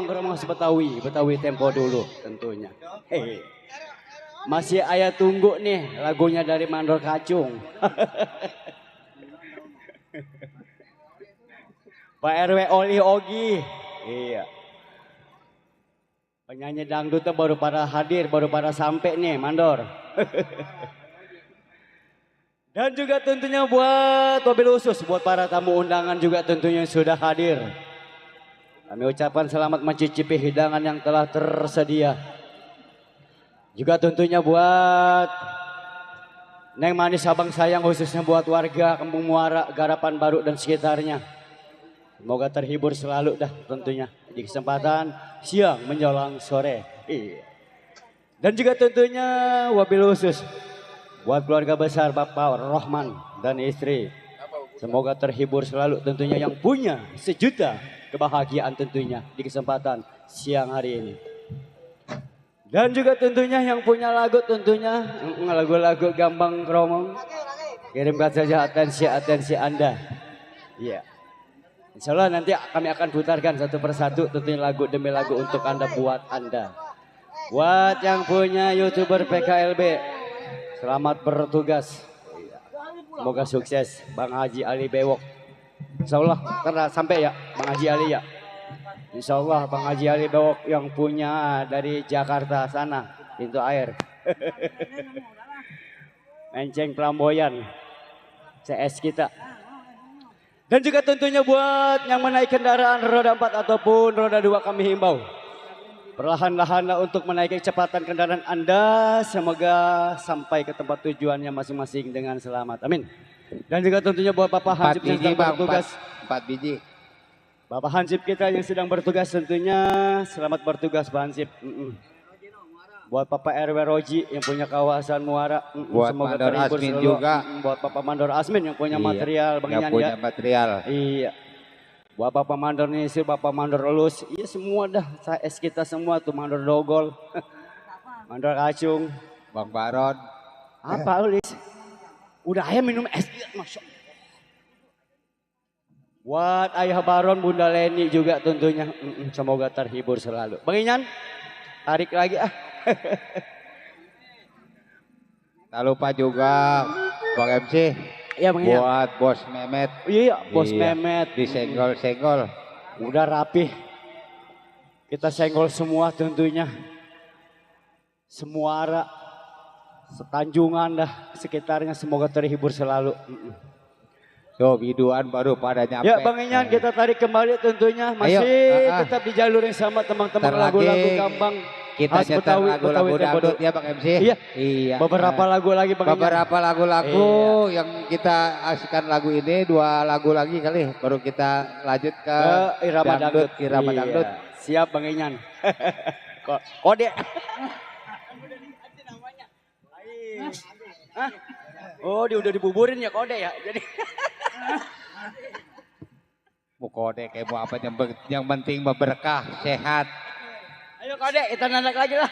Ngeremas Betawi, Betawi tempo dulu tentunya. Hehe. Masih ayah tunggu nih lagunya dari Mandor Kacung. Pak RW Oli Ogi. Iya. Penyanyi dangdutnya baru pada hadir, baru pada sampai nih Mandor. Dan juga tentunya buat mobil khusus, buat para tamu undangan juga tentunya sudah hadir. Kami ucapkan selamat mencicipi hidangan yang telah tersedia. Juga tentunya buat Neng Manis Abang Sayang, khususnya buat warga Kampung Muara, Garapan Baru dan sekitarnya. Semoga terhibur selalu dah tentunya di kesempatan siang menjelang sore. Iya. Dan juga tentunya wabil khusus buat keluarga besar Bapak Rohman dan istri. Semoga terhibur selalu tentunya yang punya sejuta kebahagiaan tentunya di kesempatan siang hari ini. Dan juga tentunya yang punya lagu tentunya lagu-lagu Gambang Kromong. Kirimkan saja atensi Anda. Iya. Insya Allah nanti kami akan putarkan satu persatu tentunya lagu demi lagu untuk Anda, buat Anda. Buat yang punya YouTuber PKLB, selamat bertugas. Semoga sukses Bang Haji Ali Bewok. Insya Allah sampai ya Bang Haji Ali ya. Insya Allah Bang Haji Ali Bewok yang punya dari Jakarta sana, pintu air. Menceng Flamboyan, CS kita. Dan juga tentunya buat yang menaik kendaraan roda 4 ataupun roda 2 kami himbau. Perlahan-lahan untuk menaiki kecepatan kendaraan Anda. Semoga sampai ke tempat tujuannya masing-masing dengan selamat. Amin. Dan juga tentunya buat Bapak Hansip yang sedang bertugas. 4 biji. Bapak Hansip kita yang sedang bertugas tentunya selamat bertugas Pak Hansip. Buat Bapak RW Roji yang punya kawasan Muara, buat semoga Mandor terhibur Asmin selalu. juga. Buat Bapak Mandor Asmin yang punya material, Bang yang Ian punya ya. material. Iya. Buat Bapak Mandor Nisir, Bapak Mandor Elus, iya semua dah, es kita semua tuh Mandor Dogol, Mandor Kacung, Bang Baron. apa Ulis? Udah ayah minum es, masya. Buat Ayah Baron, Bunda Leni juga tentunya, semoga terhibur selalu. Bang Ian, tarik lagi ah. Tak lupa juga Bang MC. Iya Bang Ian. Buat Bos Memet. Iya Bos Memet. Disenggol-senggol. Udah rapih. Kita senggol semua tentunya. Semuara, Setanjungan dah sekitarnya semoga terhibur selalu. Tuh biduan baru pada nyampe. Ya Bang Ian, kita tarik kembali tentunya. Masih tetap di jalur yang sama teman-teman, lagu-lagu Gambang. Kita nyetar lagu-lagu dangdut ya Bang MC. Iya. Beberapa lagu lagi Bang Ian. Beberapa lagu-lagu yang kita askan lagu ini, 2 lagu lagi kali baru kita lanjut ke irama dangdut. Irama dangdut. Siap Bang Ian. Kode. Oh, dia udah dibuburin ya kode ya. Jadi mau kode kayak mau apa yang penting berkah, sehat. Ayo kode, kita nandak lagi lah.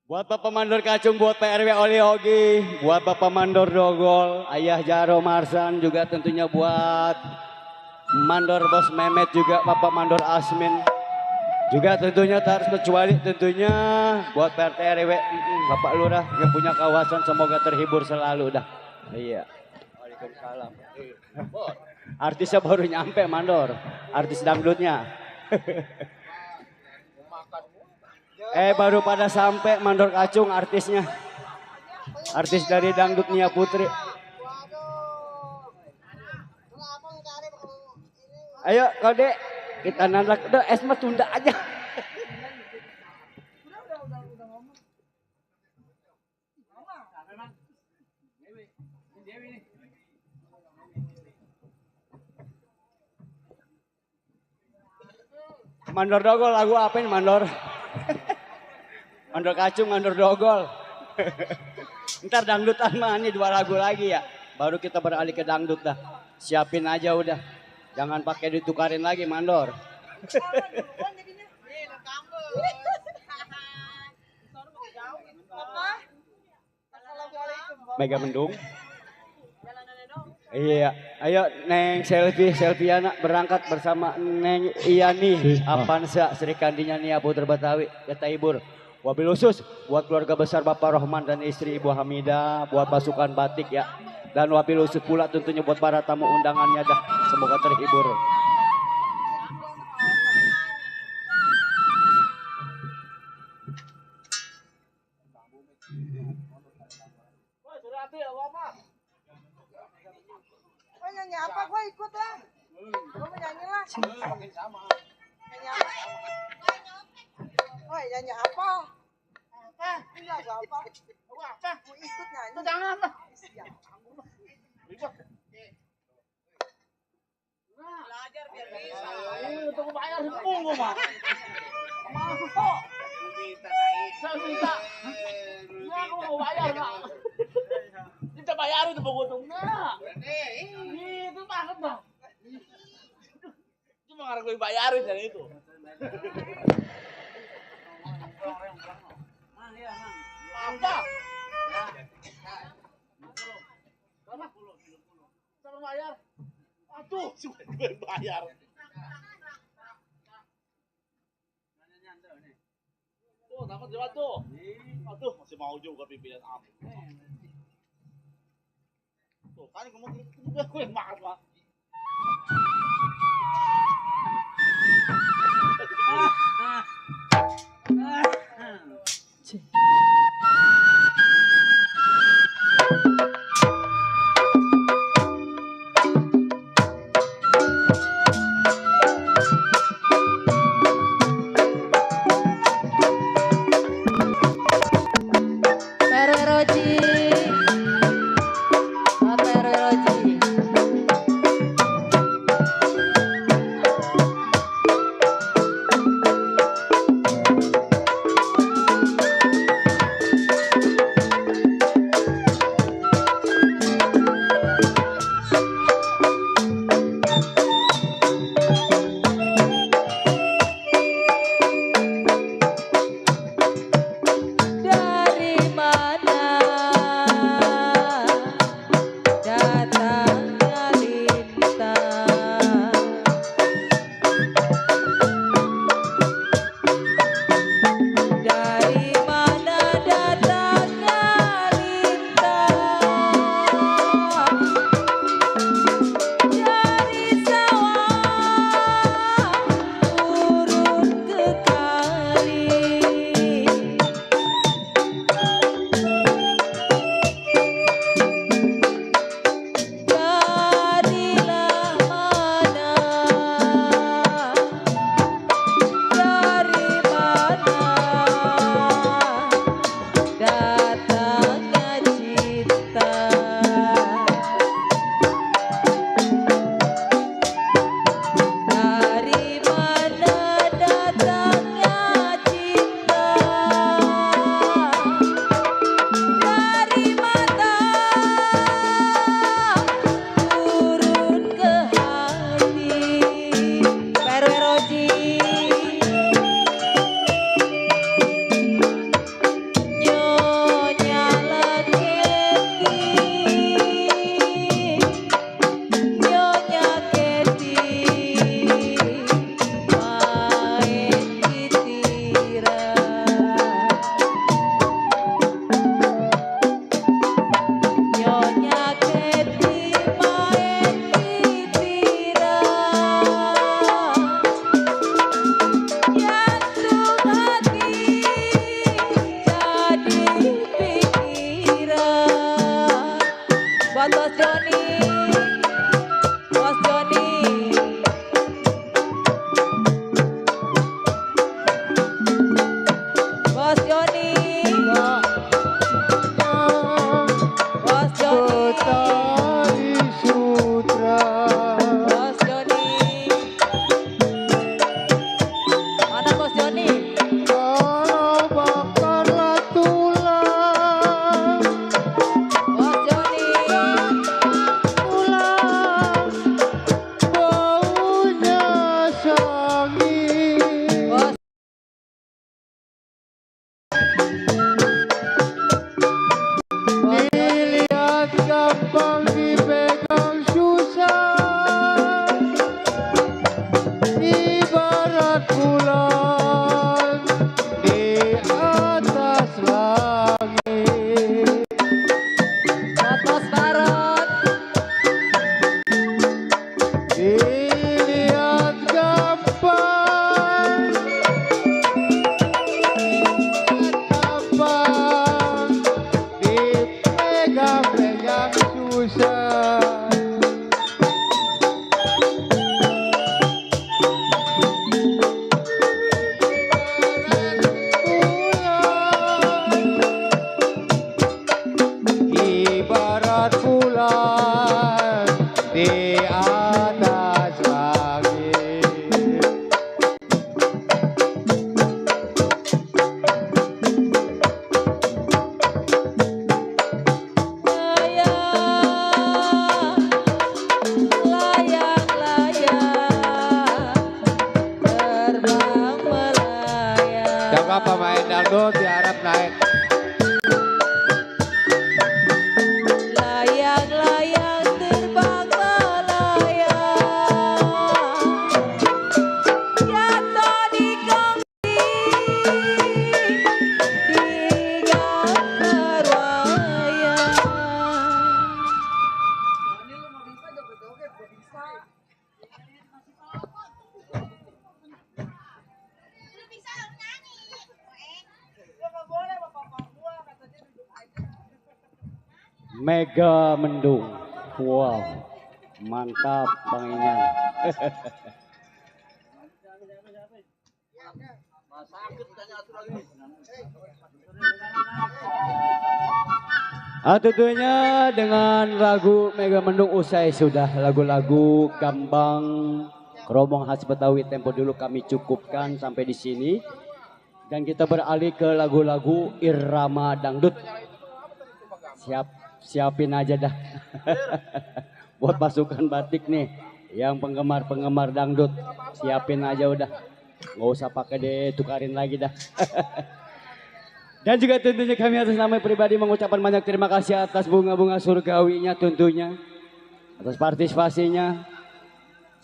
Buat Bapak Mandor Kacung, buat PRW Oli Ogi, buat Bapak Mandor Dogol, Ayah Jaro Marsan, juga tentunya buat Mandor Bos Memet, juga Bapak Mandor Asmin. Juga tentunya tak harus kecuali tentunya buat PRT RW, Bapak Lurah yang punya kawasan, semoga terhibur selalu dah. Iya. Waalaikumsalam. Artisnya baru nyampe Mandor, artis dangdutnya. Baru pada sampai Mandor Kacung artisnya. Artis dari dangdut Nia Putri. Ayo kode, kita nandak. Udah es mah tunda aja. Mandor Dogol lagu apa ini Mandor? Mandor Kacung, Mandor Dogol. Ntar dangdutan mah ini 2 lagu lagi ya. Baru kita beralih ke dangdut dah. Siapin aja udah. Jangan pakai ditukarin lagi Mandor. Mega Mendung. Iya, ayo Neng selfie anak berangkat bersama Neng Iyani Avanza Sri Kandinya Nia Putra Betawi kita hibur. Wabil khusus buat keluarga besar Bapak Rohman dan istri Ibu Hamidah, buat pasukan batik ya. Dan wabil khusus pula tentunya buat para tamu undangannya dah. Semoga terhibur. Oh nyanyi apa gue ikut lah. Gue mau nyanyi lah. Nyanyi apa? Oh nyanyi apa? Apa? Enggak apa. Apa? Mau ikut nyanyi. Jangan lah. Siap. Belajar biar bisa. Untuk bayar tunggu mah. Mau kok. Saya minta. Ya aku mau bayar lah. Kita bayarin tuh pengutungnya. Itu banget bang. Cuma harus gue bayarin dari itu. Apa? Sama bayar. Aduh, cuma gue bayar. Tuh, dapat jawab tuh. Aduh, masih mau juga pimpinan apa? Tuh, kan ngomong itu gue yang makan, Pak. dilihat gampang, gampang, dipegang-pegang susah. Ibarat bulan di atas langit. Siapa pemain dangdut diharap naik. Mega Mendung. Wow, mantap Bang Inyan. Tentunya dengan lagu Mega Mendung usai sudah lagu-lagu Gambang Kromong khas Betawi tempo dulu kami cukupkan sampai di sini dan kita beralih ke lagu-lagu irama dangdut. Siapin aja dah buat pasukan batik nih yang penggemar dangdut, siapin aja udah, nggak usah pakai ditukarin lagi dah. Dan juga tentunya kami atas nama pribadi mengucapkan banyak terima kasih atas bunga-bunga surgawinya, tentunya atas partisipasinya.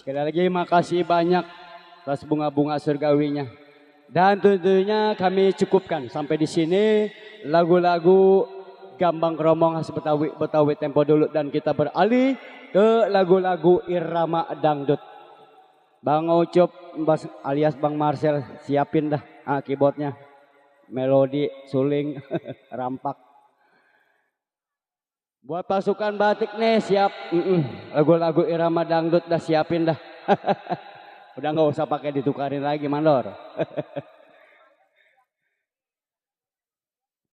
Sekali lagi makasih banyak atas bunga-bunga surgawinya. Dan tentunya kami cukupkan sampai di sini lagu-lagu Gambang Kromong khas Betawi tempo dulu dan kita beralih ke lagu-lagu irama dangdut. Bang Ucup alias Bang Marcel siapin dah keyboardnya, melodi, suling, rampak. Buat pasukan batik nih siap, lagu-lagu irama dangdut dah siapin dah. Udah nggak usah pakai ditukarin lagi mandor.